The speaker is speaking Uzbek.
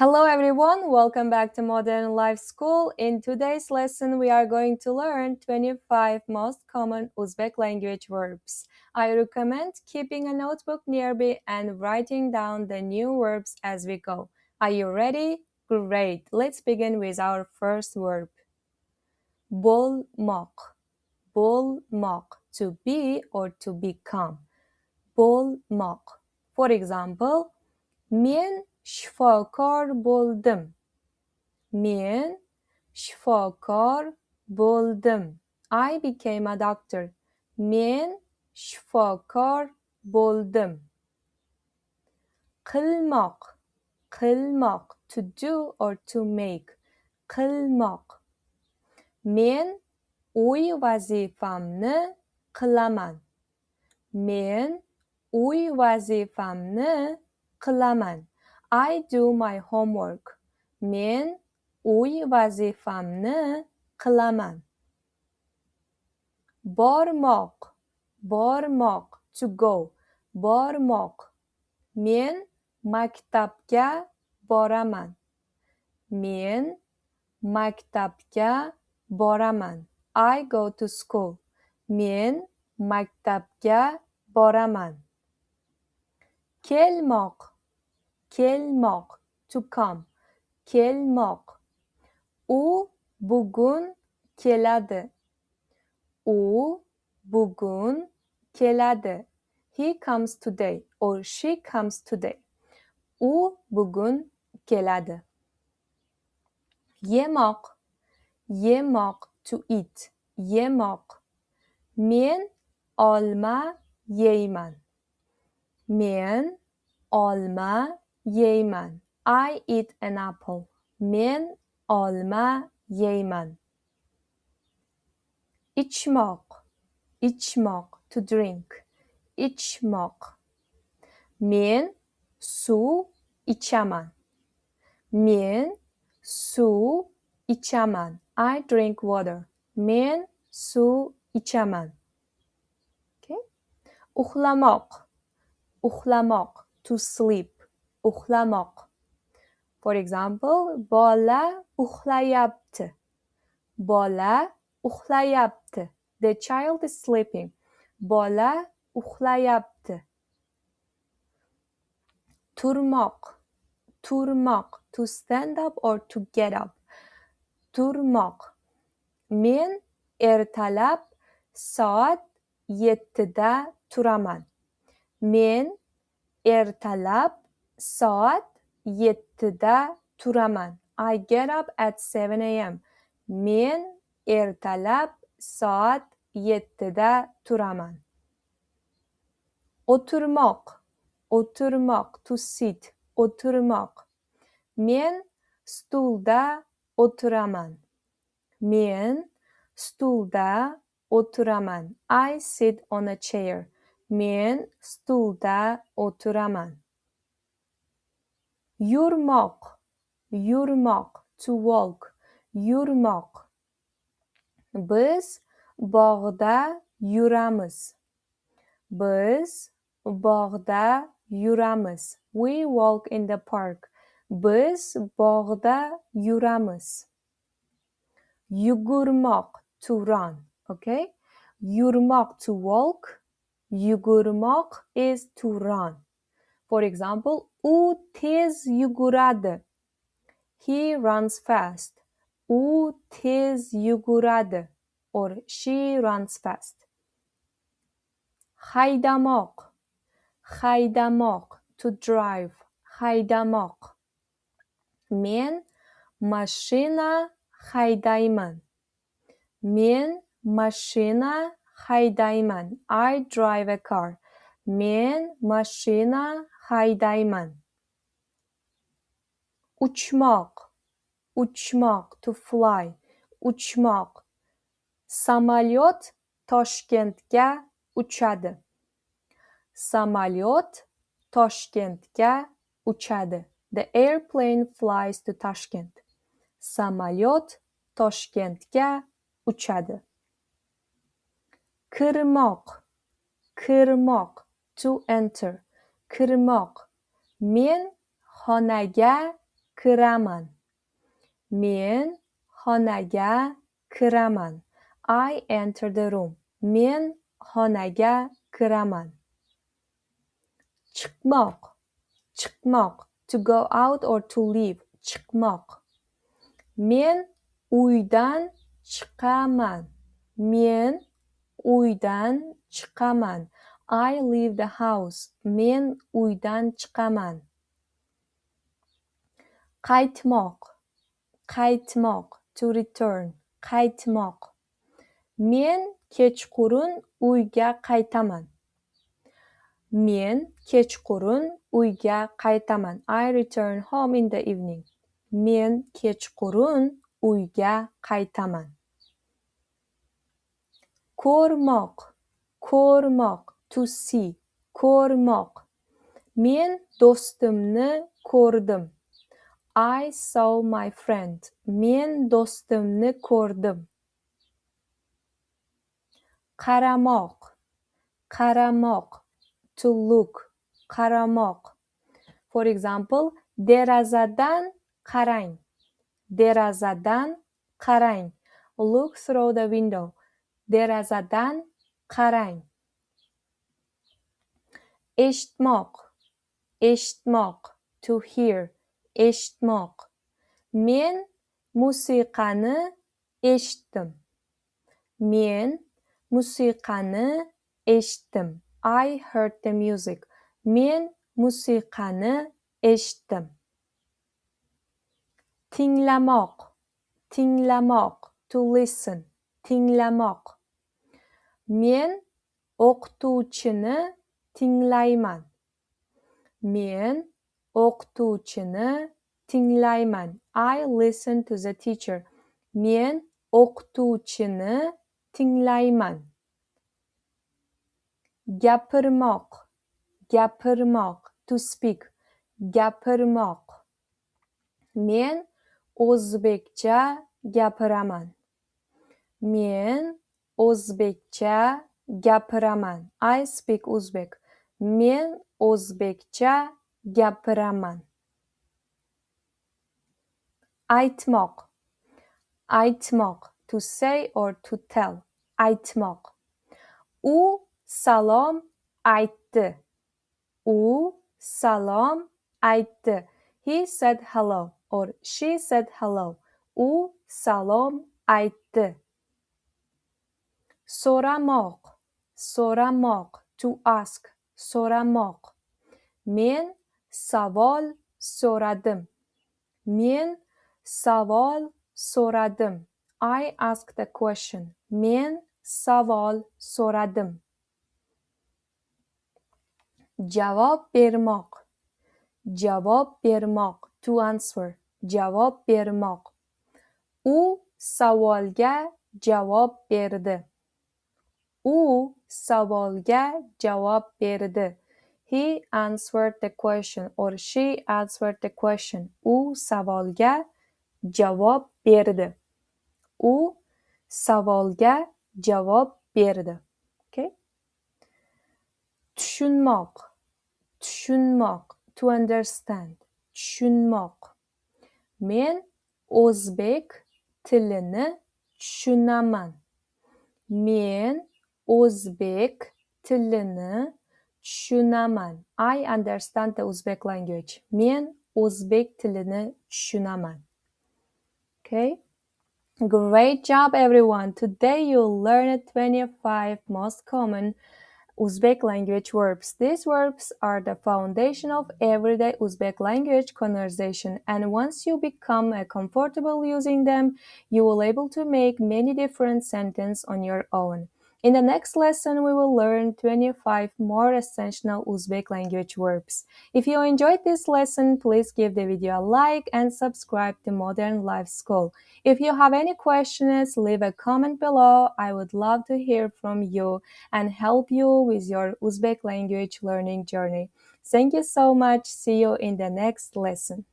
Hello everyone, welcome back to Modern Life School. In today's lesson, we are going to learn 25 most common Uzbek language verbs. I recommend keeping a notebook nearby and writing down the new verbs as we go. Are you ready? Great! Let's begin with our first verb. Bo'lmoq. Bo'lmoq. To be or to become. Bo'lmoq. For example, men shifokor bo'ldim. Men shifokor bo'ldim. I became a doctor. Men shifokor bo'ldim. Qilmoq. Qilmoq. To do or to make. Qilmoq. Men uy vazifamni qilaman. Men uy vazifamni qilaman. I do my homework. Men uy vazifamni qilaman. Bormoq. Bormoq. To go. Bormoq. Men maktabga boraman. Men maktabga boraman. I go to school. Men maktabga boraman. Kelmoq. Kelmoq. To come. Kelmoq. U bugun keladi. U bugun keladi. He comes today or she comes today. U bugun keladi. Yemoq. Yemoq. To eat. Yemoq. Men olma yeyman. Men olma yeyman. I eat an apple. Men olma yeyman. Ichmoq. Ichmoq. To drink. Ichmoq. Men suv ichaman. Men suv ichaman. I drink water. Men suv ichaman. Okay. Uxlamoq. Uxlamoq. To sleep. Uxlamoq. For example, bola uxlayapti. Bola uxlayapti. The child is sleeping. Bola uxlayapti. Turmoq. Turmoq. To stand up or to get up. Turmoq. Men ertalab soat 7da turaman. Men ertalab soat 7da turaman. I get up at 7 a.m. Men ertalab soat 7da turaman. O'tirmoq. O'tirmoq. To sit. O'tirmoq. Men stulda o'tiraman. Men stulda o'tiraman. I sit on a chair. Men stulda o'tiraman. Yurmoq. Yurmoq. To walk. Yurmoq. Biz bog'da yuramiz. Biz bog'da yuramiz. We walk in the park. Biz bog'da yuramiz. Yugurmoq. To run. Okay? Yurmoq, to walk. Yugurmoq is to run. For example, u tez yuguradi. He runs fast. U tez yuguradi. Or she runs fast. Haydamoq. Haydamoq. To drive. Haydamoq. Men mashina haydayman. Men mashina haydayman. I drive a car. Men mashina haydayman. Uchmoq. Uchmoq. To fly. Uchmoq. Samolyot Toshkentga uchadi. Samolyot Toshkentga uchadi. The airplane flies to Tashkent. Samolyot Toshkentga uchadi. Kirmoq. Kirmoq. To enter. Kirmoq. Men xonaga kiraman. Men xonaga kiraman. I enter the room. Men xonaga kiraman. Chiqmoq, chiqmoq. To go out or to leave. Chiqmoq. Men uydan chiqaman. Men uydan chiqaman. I leave the house. Men uydan chiqaman. Qaytmoq, qaytmoq. To return. Qaytmoq. Men kechqurun uyga qaytaman. Men kechqurun uyga qaytaman. I return home in the evening. Men kechqurun uyga qaytaman. Ko'rmoq, ko'rmoq. To see. Ko'rmoq. Men do'stimni ko'rdim. I saw my friend. Men do'stimni ko'rdim. Qaramoq, qaramoq. To look. Qaramoq. For example, derazadan qarang. Derazadan qarang. Look through the window. Derazadan qarang. Eshitmoq, eshitmoq. To hear. Eshitmoq. Men musiqani eshitdim. Men musiqani eshitdim. I heard the music. Men musiqani eshitdim. Tinglamoq, tinglamoq. To listen. Tinglamoq. Men o'qituvchini tinglayman. Men o'qituvchini tinglayman. I listen to the teacher. Men o'qituvchini tinglayman. Gapirmoq, gapirmoq. To speak. Gapirmoq. Men o'zbekcha gapiraman. Men o'zbekcha gapiraman. I speak Uzbek. Men o'zbekcha gapiraman. Aytmoq, aytmoq. To say or to tell. Aytmoq. U salom aytdi. U salom aytdi. He said hello or she said hello. U salom aytdi. So'ramoq, so'ramoq. To ask. So'ramoq. Men savol so'radim. Men savol so'radim. I asked a question. Men savol so'radim. Javob bermoq, javob bermoq. To answer. Javob bermoq. U savolga javob berdi. U savolga javob berdi. He answered the question or she answered the question. U savolga javob berdi. U savolga javob berdi. Okay? Tushunmoq, tushunmoq. To understand. Tushunmoq. Men o'zbek tilini tushunaman. Men o'zbek tilini tushunaman. I understand the Uzbek language. Men o'zbek tilini tushunaman. Okay? Great job, everyone. Today you learned 25 most common Uzbek language verbs. These verbs are the foundation of everyday Uzbek language conversation, and once you become comfortable using them, you will able to make many different sentences on your own. In the next lesson, we will learn 25 more essential Uzbek language verbs. If you enjoyed this lesson, please give the video a like and subscribe to Modern Life School. If you have any questions, leave a comment below. I would love to hear from you and help you with your Uzbek language learning journey. Thank you so much. See you in the next lesson.